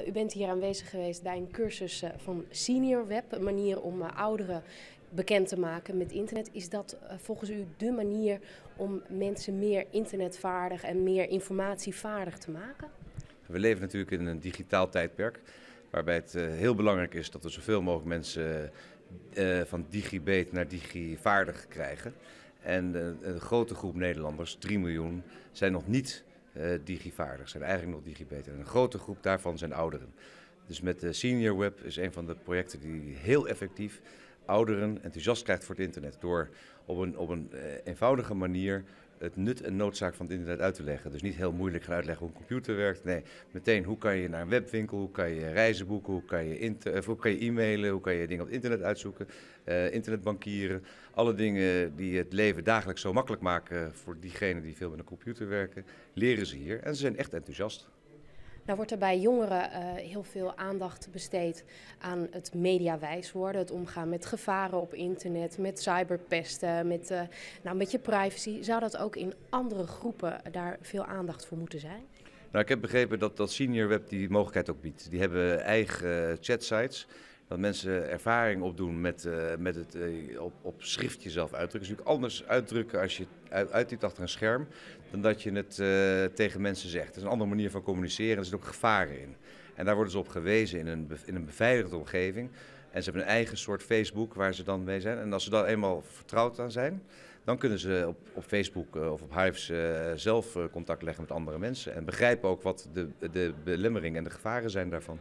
U bent hier aanwezig geweest bij een cursus van SeniorWeb, een manier om ouderen bekend te maken met internet. Is dat volgens u de manier om mensen meer internetvaardig en meer informatievaardig te maken? We leven natuurlijk in een digitaal tijdperk, waarbij het heel belangrijk is dat we zoveel mogelijk mensen van digibeet naar digivaardig krijgen. En een grote groep Nederlanders, 3 miljoen, zijn nog niet digivaardig, zijn eigenlijk nog digibeet. En een grote groep daarvan zijn ouderen. Dus met de Senior Web is een van de projecten die heel effectief ouderen enthousiast krijgt voor het internet. Door op een eenvoudige manier het nut en noodzaak van het internet uit te leggen. Dus niet heel moeilijk gaan uitleggen hoe een computer werkt. Nee, meteen hoe kan je naar een webwinkel, hoe kan je reizen boeken, hoe kan je e-mailen, hoe kan je dingen op het internet uitzoeken, internetbankieren. Alle dingen die het leven dagelijks zo makkelijk maken voor diegenen die veel met een computer werken, leren ze hier. En ze zijn echt enthousiast. Nou wordt er bij jongeren heel veel aandacht besteed aan het mediawijs worden, het omgaan met gevaren op internet, met cyberpesten, nou, met je privacy. Zou dat ook in andere groepen daar veel aandacht voor moeten zijn? Nou, ik heb begrepen dat Senior Web die mogelijkheid ook biedt. Die hebben eigen chatsites, dat mensen ervaring opdoen met het op schrift jezelf uitdrukken. Het is natuurlijk anders uitdrukken als je het uittypt achter een scherm, dan dat je het tegen mensen zegt. Het is een andere manier van communiceren, er zitten ook gevaren in. En daar worden ze op gewezen in een beveiligde omgeving. En ze hebben een eigen soort Facebook waar ze dan mee zijn. En als ze daar eenmaal vertrouwd aan zijn, dan kunnen ze op Facebook of op Hyves zelf contact leggen met andere mensen. En begrijpen ook wat de belemmeringen en de gevaren zijn daarvan.